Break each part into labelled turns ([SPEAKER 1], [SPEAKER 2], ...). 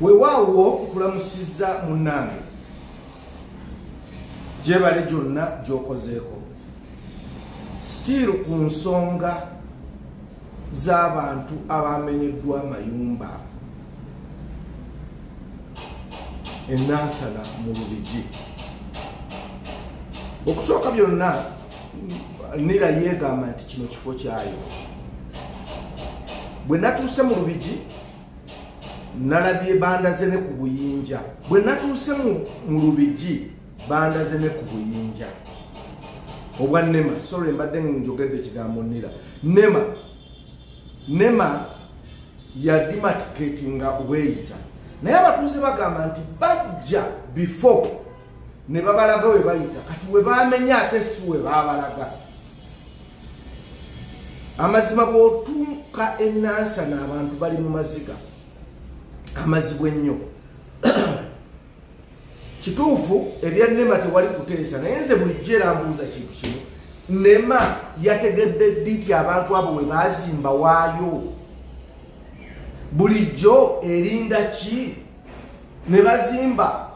[SPEAKER 1] Weewaawo, nkulamusizza munnange, gyebale gyonna gy'okozeeko. Still ku nsonga z'abantu abamenyeddwa amayumba enansana mu Lubigi. Okusooka byonna, nira yeegamba nti kino kifo kyayo. Bwe natuuse mu Lubigi, nalabye bandaze ne ku buyinja. Bwe natuuse mu Lubigi, bandaze ne ku buyinja obwa NEMA. Sorry, mbadde njogedde ekigambo nira, NEMA. NEMA yademarcatinga weeyita, naye abatuuze bagamba nti bajja before ne babalaga we bayita. Kati we bamenya ate si we babalaga. Amazima, bw'otuuka enansana, abantu bali mu maziga amazibu ennyo. Kituufu, ebya NEMA tewali kuteesa, naye nze bulijjo era mbuuza kintu kino: NEMA yategedde ddi nti abantu abo we baazimba waayo? Bulijjo erinda ki ne bazimba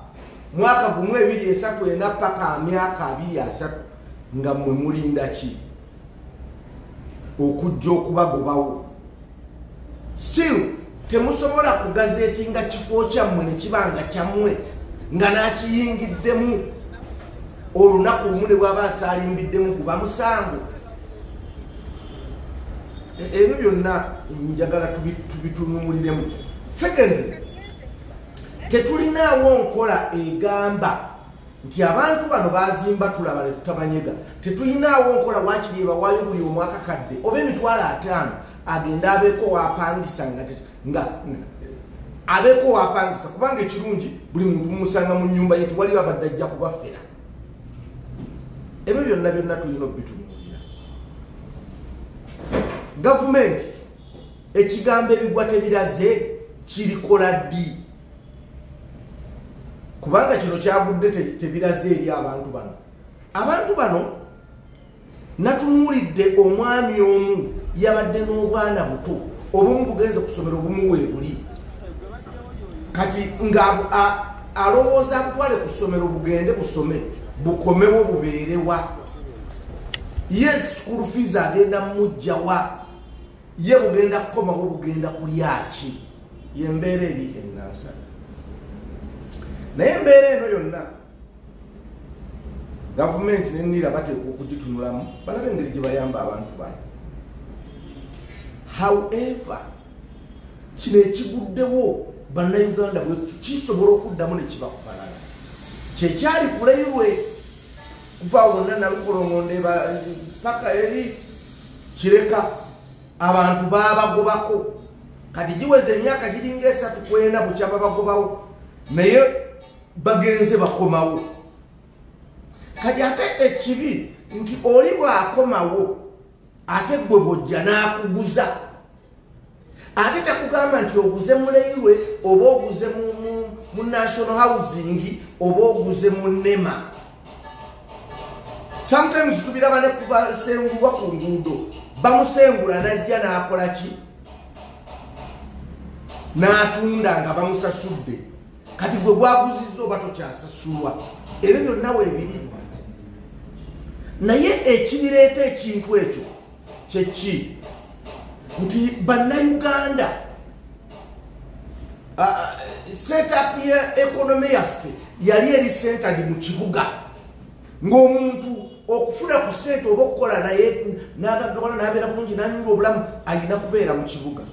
[SPEAKER 1] mwaka 1, 2, 3, 4, paka myaka 20, 30, nga mmwe mulinda ki okujja okubagobawo? Still temusobola kugazettinga kifo kyammwe ne kiba nga kyammwe, nga n'akiyingiddemu olunaku lumu ne bwaba asaalimbiddemu guba musango. Ebyo byonna njagala tubitunuliremu. Second, tetulinaawo nkola egamba nti abantu bano bazimba tulaba ne tutabanyega. Tetuyinaawo nkola wakiri ebawaayo buli omwaka kadde oba 500,000, agende abeeko wapangisa, nga abeeko wapangisa, kubanga ekirungi buli muntu mumusanga mu nyumba ye, tewaliyo abadde ajja kubafera. Ebyo byonna byonna tulina obitunuulira. Gavumenti, ekigambo "ebigwa tebiraze" kirikola ddi? Kubanga kino kyagudde tebiraze eri abantu bano. Abantu bano natunuulidde omwami omu yabadde n'obwana buto, obumu bugenze kusomero, obumu weebuli. Kati nga alowooza akutwale ku ssomero, bugende busome, bukomewo bubeerewa? Ye school fees agenda mujjawa? Ye bugenda kukomawo bugenda kulyaki? Yembeera eri enansana. Naye embeera eno yonna, gavumenti nenira bateekwa okugitunulamu, balabe engeri gye bayamba abantu bano. However, kino ekiguddewo bannayuganda bwe kisobola okuddamu ne kiba ku balala. Kyekyali ku railway, kuva wonna Nalukolongonde paka eri Kireka, abantu babagobako. Kati giweza emyaka giringa 3 ku 4 bukya babagobawo, naye bagenze bakomawo. Kati ate ekibi nti oli bw'akomawo, ate gwe bwojja n'akuguza, ate takugamba nti oguze mu railway oba oguze mu National Housing oba oguze mu NEMA. Sometimes tubiraba ne kubasengulwa ku nguudo, bamusengula najja n'akola ki? N'atunda nga bamusasudde. Kati gwe gwaguzizza oba tokyasasulwa. Ebyo byonna weebiri, naye ekibireeta ekintu ekyo kyeki nti bannayuganda, setup ya economy yaffe yali eri centered mu kibuga, ng'omuntu okufuna ku sente oba okukola naye n'agaggawala n'abeera bulungi n'anyumira obulamu alina kubeera mu kibuga.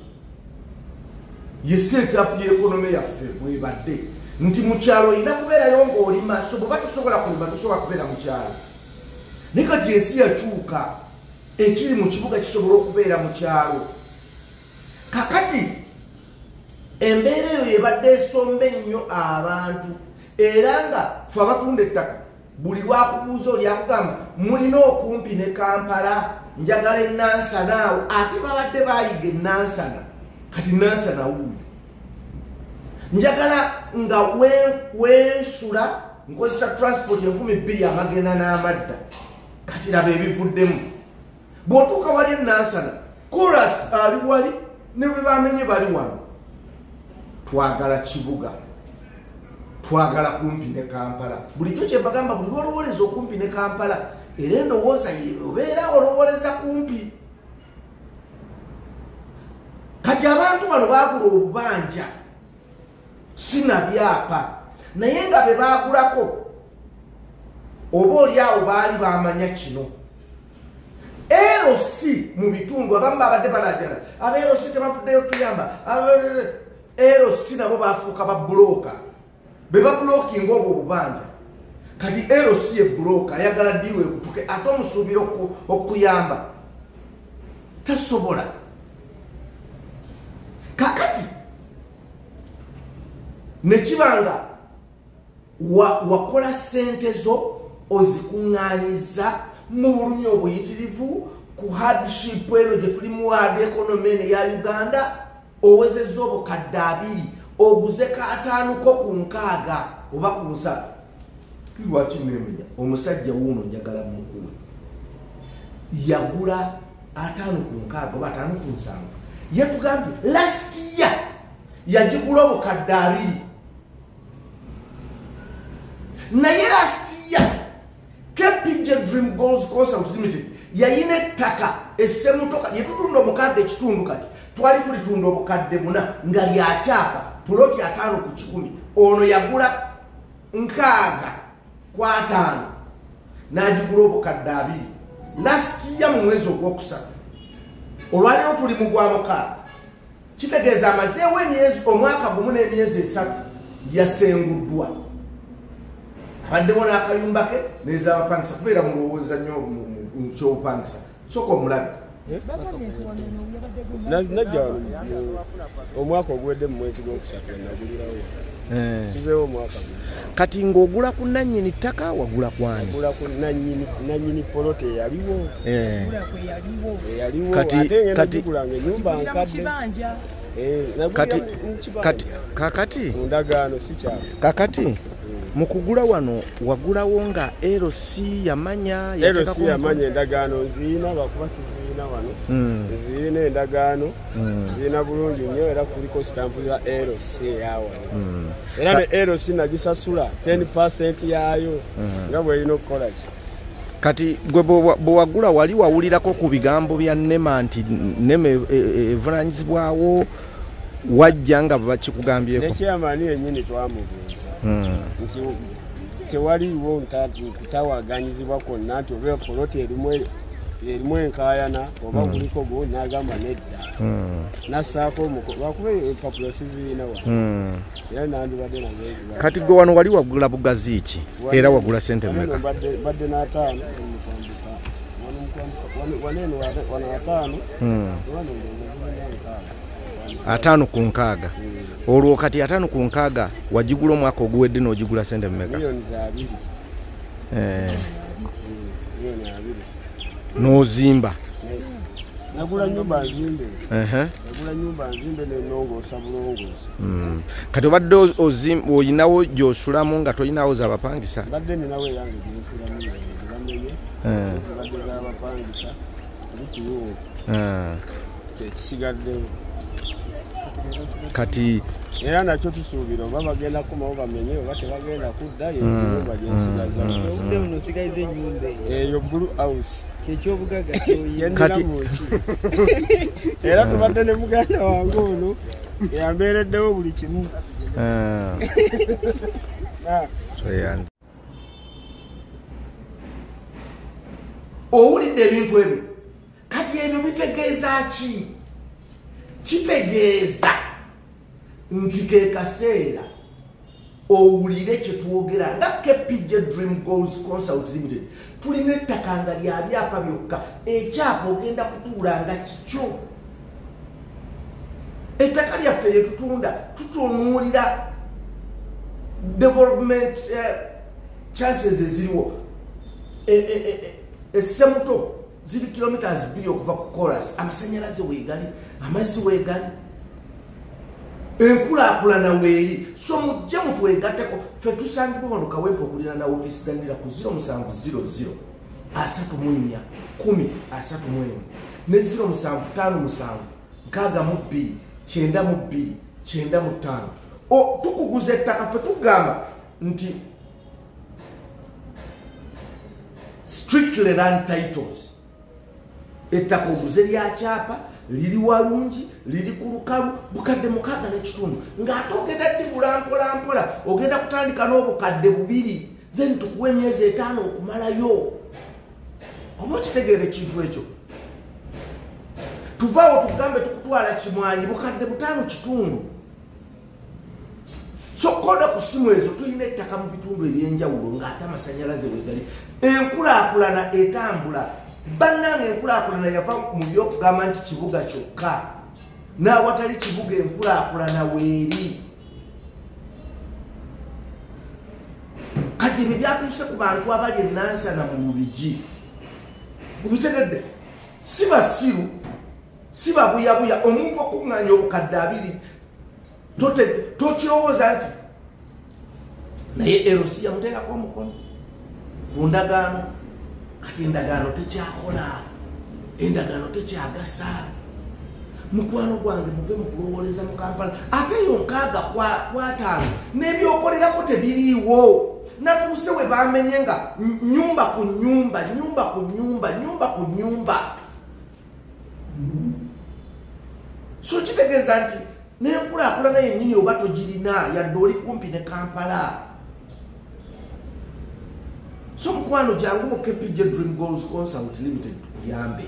[SPEAKER 1] Ye setup y'economy yaffe bwebadde nti mu kyalo olina kubeerayo ng'olima, so bweba tosobola kulima, tosobola kubeera mu kyalo. Naye kati ensi yakyuka, ekiri mu kibuga kisobola okubeera mu kyalo. Kakati embeera eyo yebadde esomba ennyo abantu, era nga fe abatunda ettaka, buli lwakubuuza oli akugamba mulina okumpi ne Kampala, njagala enansana awo. Ate babadde bayiga enansana, kati Nansana wuuyo. Njagala nga wensula nkozesa transport 2000 amagenda n'amadda. Kati laba ebivuddemu, bw'otuuka wali enansana, kolas ali wali, ne bwe bamenye bali wano. Twagala kibuga, twagala kumpi ne Kampala. Bulijjo kye mbagamba, buli lw'olowooleza okumpi ne Kampala, era endowooza obeera olowooleza kumpi. Kati abantu bano baagula obubanja sinabyapa, naye nga be baagulako oba oli awo baali bamanya kino. LC mu bitundu abamu babadde balajana, aba LC tebavuddeyo tuyamba, LC nabo bafuuka babuloka, be babulokinga obwo obubanja. Kati LC ye buloka ayagala ddiiru ekutuke, ate omusuubira okuyamba tasobola. Kakati nekibanga wakola ssente zo ozikuŋŋaanyiza mu bulumi obuyitirivu ku hardship eno gye tulimu, hard economy eno eya Uganda, owezezza obukadde 2 oguze ka 5 ko ku 60 oba ku 7. Lwaki neemenya? Omusajja wuuno njagala mukuwe, yagula 5 ku 60 oba 5 ku 7. Yatugambye last year yagigula obukadde 2, naye last year KPJ Dream Goals Consult Limited yayina ettaka essemutoka lyetutunda omukaaga ekitundu, kati twali tulitunda obukadde 4 nga lyakyapa puloti 5 ku 100. Ono yagula 60 ku 5 n'agigula obukadde 2 last year mu mwezi ogwokusatu. Olwaleero tuli mu gwa mukaaga, kitegeeza amazeewo emyezi omwaka gumu n'emyezi 3 yasenguddwa. Abaddewo n'akayumba ke n'ez'abapangisa, kubeera mulowooza nnyo mu ky'obupangisa. Sooka omulabe.
[SPEAKER 2] Najja omwaka oguwedde mu mwezi gwokusatu nagulirawo. Tuzeewo omwaka gumu.
[SPEAKER 1] Kati ng'ogula ku nannyini ttaka, wagula kwani?
[SPEAKER 2] Nagula ku nannyini poloti eyaliwo. Eyaliwo.
[SPEAKER 1] Kati
[SPEAKER 2] ate ngenda gigulanga ennyumba nkadde.
[SPEAKER 1] Kati kakati
[SPEAKER 2] mu ndagaano si kyalo.
[SPEAKER 1] Kakati mu kugula wano wagulawo nga LC yamanya,
[SPEAKER 2] LC yamanya endagaano nziina, bakuba siziina wano. Nziina endagaano, nziina bulungi nnyo, era kuliko sitampu ya LC eyawano. Era ne LC nagisasula 10% yaayo nga bw'erina okukola ki.
[SPEAKER 1] Kati gwe bwe wagula wali wawulirako ku bigambo bya NEMA nti NEMA evunaanyizibwawo, wajja nga bakikugambyeko?
[SPEAKER 2] Ne chairman yennyini twamubuuza nti tewaliiwo kutawaganyizibwa kwonna nti oba poloti erimu enkaayana oba kuliko go, n'agamba nedda. Nassaako lwakuba empapula siziina wano, era nandibadde nazo.
[SPEAKER 1] Kati gwe wano wali wagula bugazi ki? Era wagula ssente mmeka?
[SPEAKER 2] Mbadde n'ataano wano wano 5, wano
[SPEAKER 1] 5 ku 60. Olwo kati 5 ku 60 wagigula omwaka oguwedde n'ogigula ssente mmeka?
[SPEAKER 2] Miliyoni 2. Miliyoni 2.
[SPEAKER 1] N'ozimba?
[SPEAKER 2] Nagula nyumba nzimbe. Nagula nyumba nzimbe nenongoosa bulongoosa.
[SPEAKER 1] Kati obadde oyinawo gy'osulamu nga toyinawo z'abapangisa?
[SPEAKER 2] Mbadde ninawo eyange gyensulamu gye bamenye. Mbadde z'abapangisa bikiyungu. Kyekisigaddewo.
[SPEAKER 1] Kati
[SPEAKER 2] era nakyo tusuubira oba bagenda kukomawo bamenye oba tebagenda kudda, yenyumba gyensigaza.
[SPEAKER 3] Obudde buno osigaza ennyumba
[SPEAKER 2] eyo Blue House,
[SPEAKER 3] kyekyobugagga kyoyina.
[SPEAKER 1] Kati
[SPEAKER 2] era tubadde ne muganda wange ono yambeereddewo buli kimu.
[SPEAKER 1] Owulidde ebintu ebyo? Kati ebyo bitegeeza ki? Kitegeeza nti ke kaseera owulire kye twogera nga KPJ Dream Goals Consult Limited. Tulina ettaka nga lya byapa byokka, ekyapa ogenda kutuula nga kikyo. Ettaka lyaffe lye tutunda tutunuulira development chances eziriwo. Essemuto ziri kilometers 2 okuva ku Chorus, amasannyalaze weegali, amazzi weegali, enkulaakulana weeri. So mujje mutwegatteko, ffe tusangibwa wano Kawempe okuliraana ofiisi za NIRA ku 0700 34 10 31 ne 0757 62 92 95. Tukuguza ettaka ffe tugamba nti strictly land titles. Ettaka oguze lya kyapa, liri walungi, liri ku lukalu, bukadde 6.5, ng'ate ogenda ddibula mpola mpola, ogenda kutandika n'obukadde 2, then tukuwa emyezi 5 okumalayo. Oba okitegeera ekintu ekyo? Tuvaawo tugambe tukutwala Kimwanyi, bukadde 5.5. So koda ku simu ezo, tulina ettaka mu bitundu ebyenjawulo ng'ate amasannyalaze weegali. Enkulaakulana etambula. Bannange enkulaakulana yava mu by'okugamba nti kibuga kyokka, n'awatali kibuga enkulaakulana weeri. Kati ebyo byatuuse ku bantu abali e Nansana mu Lubigi. Mubitegedde? Si basiru, si babuyabuya. Omuntu okuŋŋaanya obukadde 2, tokirowooza nti naye LC yamuteekako omukono ku ndagaano. Kati endagaano tekyakola, endagaano tekyagasa. Mukwano gwange, muve mu kulowooleza mu Kampala. Ate eyo 6 ku 5 n'ebyokolerako tebiriiwo. Natuuse we bamenye nga nyumba ku nyumba, nyumba ku nyumba, nyumba ku nyumba. So kitegeeza nti n'enkulaakulana yennyini oba togirina, yadde oli kumpi ne Kampala. So mukwano, jangu mu KPJ Dream Goals Consult Limited tukuyambe.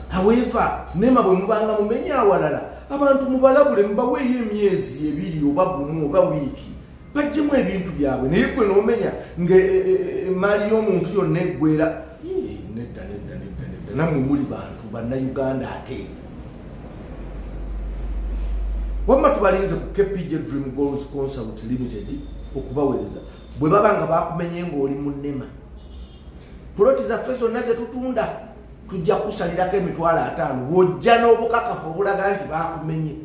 [SPEAKER 1] However, nema bwe mubanga mumenye awalala, abantu mubalabule, mubaweeyo emyezi 2 oba 1 oba wiiki, bajjemu ebintu byabwe. Naye gwe n'omenya ng'emaali y'omuntu yonna eggwera. Nedda, nedda, nedda, nedda. Nammwe muli bantu bannayuganda. Ate wamma tubalinze ku KPJ Dream Goals Consult Limited okubaweereza. Bwe baba nga bakumenye ng'oli mu nnema, puloti zaffe zonna ze tutunda tujja kusalirako 50,000 bw'ojja n'obukakafu obulaga nti bakumenye.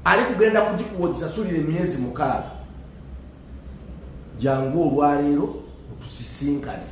[SPEAKER 1] Ate tugenda kugikuwa ogisasulira emyezi 6. Jangu olwaleero otusisinkane.